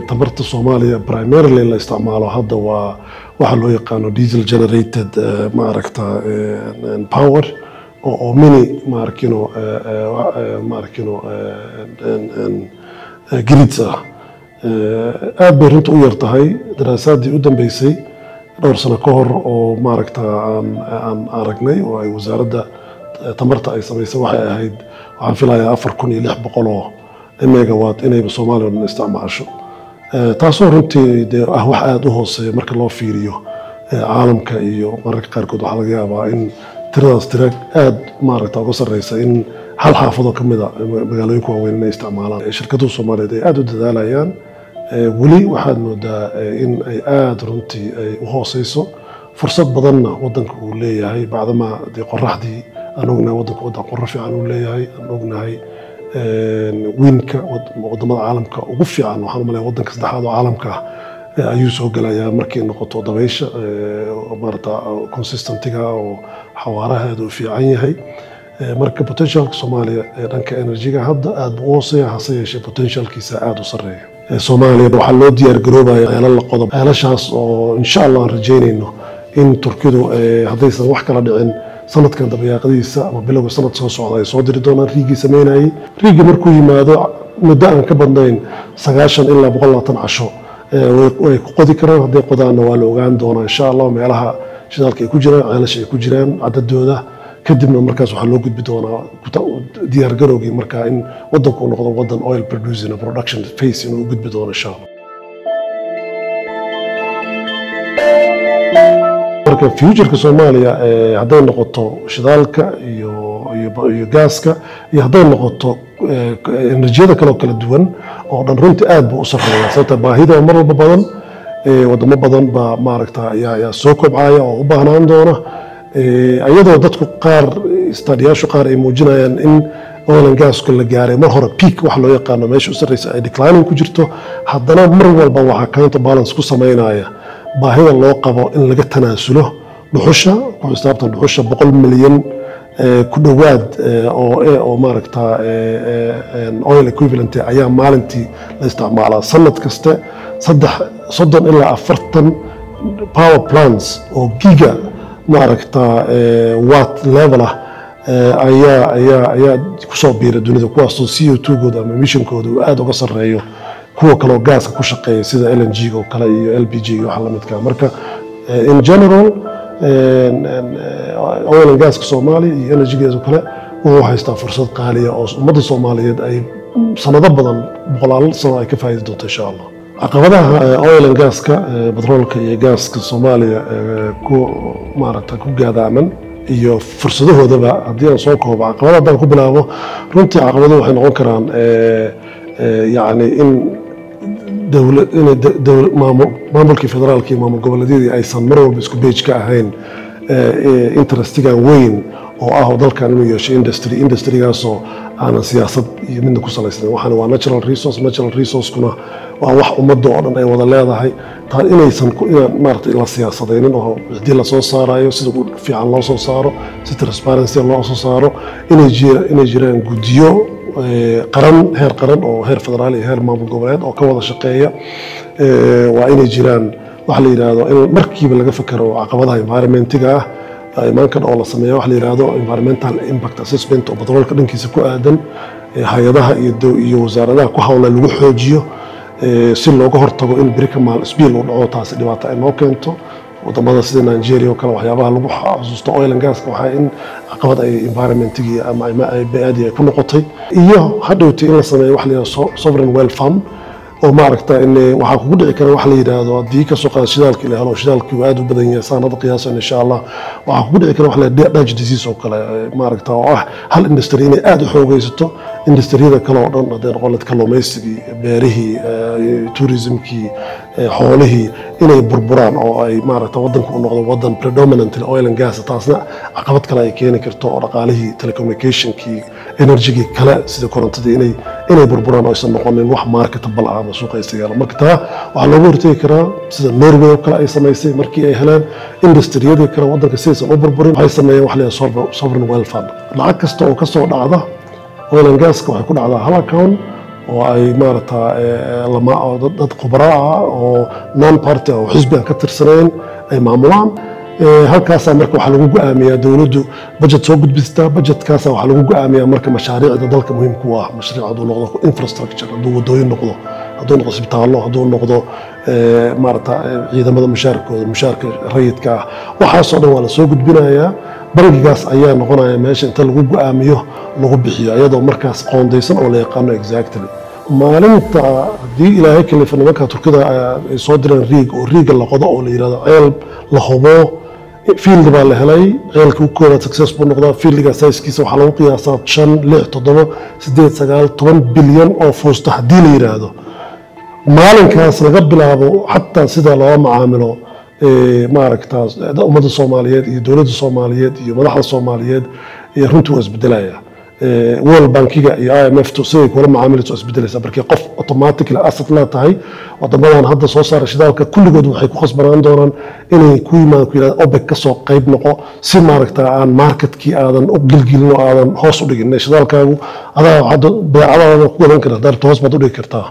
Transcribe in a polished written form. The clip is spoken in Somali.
Tamarta Soomaaliya primarily la isticmaalo hadda waa waxa loo yaqaano diesel generated, maaragta, power oo mini maarkino maarkino grids ah. Aad bay runta u yar tahay. Daraasaadii u dambeysay dhowr sano ka hor oo maaragta aan aragnay oo ay wasaaradda tamarta ay samaysay waxay ahayd, waxaan filayaa, 4600 oo megawatt inayba Soomaaliya o dhan isticmaasho, taasoo runtii dee ah wax aada u hooseeya marka loo fiiriyo caalamka. Iyo mararka qaarkood waxaa laga yaabaa in tiradaas tira aada maaragta uga sarreysa in hal xaafadoo ka mid a magaalooyinka waaweyn inay isticmaalaan. Shirkaduhu Soomaaliyeed ay aada u dadaalayaan, weli waxaad moodaa in ay aada runtii ay u hooseyso. Fursad badanna wadanka uu leeyahay, bacdamaa dee qoraxdii aan ognahay wadanka wadan qorro fiican uu leeyahay, aan ognahay windka wadamada caalamka ugu fiican. Waxaan u malaya wadanka saddexaad oo caalamka ah ayuu soo gelayaa markay noqoto dabaysha maarata consistentiga oo xawaaraheedu uu fiican yahay. Marka potentialka Soomaaliya ee dhanka energyga hadda aada buu u hooseeya, hase yeeshee potentialkiisa aada u sarreeya. Soomaaliya waxaa loo diyaar garoobaya ceelal la qodo, ceelashaas oo insha Allah aan rajeynayno in Turkidu, haddaysan wax kala dhicin, sanadkan dabayaaqadiisa ama bilowga sanad soo socda ay soo diri doonaan riigii sameynayay. Riigii markuu yimaado, muddo aan ka badnayn 90 ilaa 120 casho way ku qodi karaan. Hadday qodaanna waa la ogaan doonaa insha Allah meelaha shidaalka ay ku jiraan, ceelasha ay ku jiraan, cadadooda. Kadibna markaas waxaa loo gudbi doonaa diyaargarowgii markaa in wadanku uu noqdo wadan oil producing production phase inuu u gudbi doono insha Allah. Marka futureka Soomaaliya, hadday noqoto shidaalka iyo gaaska iyo hadday noqoto enerjiyada kale oo kala duwan oo dhan, runtii aad buu u sarreeya, sababta baahida mar walba badan. Wadamo badan baa maaragta ayaa soo kobcaya oo u baahnaan doona, iyadoo dadku qaar studiyaashu qaar ay muujinayaan in oil and gasku la gaaray mar hore peak waxa loo yaqaano, meesha u sarreysa ay declining ku jirto. Haddana mar walba waxaa counter balance ku sameynaya baahida loo qabo in laga tanaasulo dhuxusha. Ku xisaabtan dhuxusha 100 milyan ku dhowaad oo maaragta oil equivalent ayaa maalintii la isticmaalaa. Sanad kaste 3 30 ilaa 40 power plants oo giga maaragta watt level ah ayaa kusoo biira dunida, kuwaasoo CO2 gooda ama emissionkooda uu aada uga sarreeyo kuwa kale oo gaaska ku shaqeeya sida LNG oo kale iyo LPG iyo waxa la midka. Marka in general oil and gaska Soomaaliya iyo energygeedu kale wuxuu haystaa fursad qaaliya oo ummadda Soomaaliyeed ay sanado badan, boqolaal sano, ay ka faa'iidi doonto insha Allah. Caqabadaha oil and gaska, batroolka iyo gaaska Soomaaliya ku maaragta ku gaadaaman iyo fursadahoodaba haddii aan soo koobo, caqabada haddaan ku bilaabo, runtii caqabaduhu waxay noqon karaan yacni in dowlad inay maamulkii federaalka iyo maamul goboleedyadii aysan mar walba isku page ka ahayn interestigan weyn oo ah oo dalkan inuu yeesho industry, industrygaasoo aanan siyaasad iyo midna ku salaysnayn. Waxaana waa natural resource, natural resource-kuna waa wax ummadda oo dhan ay wada leedahay. Taa inaysan inaan maaragtay la siyaasadaynin oo haddii lasoo saarayo sida ugu fiican loo soo saaro, si transparency loo soo saaro, inay jiraan guddiyo qaran, heer qaran oo heer federaal iyo heer maamul goboleed oo ka wada shaqeeya. Waa inay jiraan waxa la yidhaahdo in markiiba laga fekero caqabadaha environmentiga ah imaankan oo la sameeyo waxa la yidhaahdo environmental impact assessment oo batroolka dhankiisa ku aadan, hay-adaha iyo wasaaradaha ku hawla lagu xoojiyo, si looga hortago in beri ka maal spill uu dhaco, taasi dhibaato ay noo keento. Wadamada sida Nigeria oo kale waxyaabaha lagu xasuusto oil and gaska waxaa in caqabad ay environmentigii ama ay bay-adii ay ku noqotay. Iyo hadhowti in la sameeyo waxa la yidhahdo sovereign wealth fund oo maaragta in waxaa kugu dhici kara waxa la yidhaahdo haddii kasoo qaada shidaalkii la helo, shidaalkii uu aad u badan yahay saan hadda qiyaasan insha Allah, waxaa kugu dhici kara waxa la yidhahdo Dutch disease oo kale, maaragta oo ah hal industry inay aad u xoogaysato, industriyada kale oo dhan, hadday noqon lahayd kalluumaysigii, beerihii, tourismkii, xoolihii, inay burburaan oo ay maaragta wadanku u noqdo wadan predominantly oil and gas. Taasna caqabad kale ay keeni karto oo dhaqaalihii, telecommunicationkii, energygii kale sida korontadii inay burburaan oo aysan noqonin wax marketable ah ama suuqa istigaalo. Marka taa waxaa looga hortegi karaa sida Norway oo kale ay samaysay. Markii ay heleen industriyadii kale wadanka sidaysan u burburin, waxay sameeyeen wax la yidhahdo sovereign wealth fund. Lacag kasta oo kasoo dhacda oil and gaska waxay ku dhacdaa hal account. Oo ay maaragta dad khubraa ah oo non party ah oo xisbi aan ka tirsanayn ay maamulaan. Halkaasaa marka waxaa lagu go'aamiyaa, dowladdu budget soo gudbistaa. Budgetkaasa waxaa lagu go'aamiyaa marka mashaariicda dalka muhiimka u ah, mashruuc hadduu noqdo infrastructure, hadduu wadooyin noqdo, hadduu noqdo isbitaallo, hadduu noqdo maarata ciidamada mushaarkooda, mushaarka rayidka ah, waxaasoo dhan waa la soo gudbinayaa. Bangigaas ayaa noqonaya meesha inta lagu go'aamiyo lagu bixiyo, iyadoo markaas qoondaysan oo la yaqaano exactly. Maalinta haddii Ilaahay kalifo, nimanka Turkida ay soo direen rig oo riiga la qodo oo la yidhahdo ceel la hubo, field baa la helay, ceelka u koobaad success buu noqdaa. Fieldiga sizekiisa waxaa lagu qiyaasaa 5, 6, 7, 8, 9, 10 bilyan oo fuusto haddii la yidhaahdo, maalinkaas laga bilaabo xataa sida loola macaamilo maaragta ummadda Soomaaliyeed iyo dowladda Soomaaliyeed iyo madaxda Soomaaliyeed runtii waa isbedelaya. World Bankiga iyo IMF tu siday kula macaamilayso waa isbedelaysa. Markii qof automatically asset la tahay, wadamadan hadda soo saara shidaalka kulligood waxay ku khasbanaan doonaan inay ku yimaadaan, ku yidhahdaan OPEC ka soo qayb noqo, si maaragta aan marketkii aadan u gilgilin oo aadan hoos u dhigin. Shidaalkaagu adaa hadda badeecadaada ku gadan kara, daarta hoos baad u dhigi kartaa.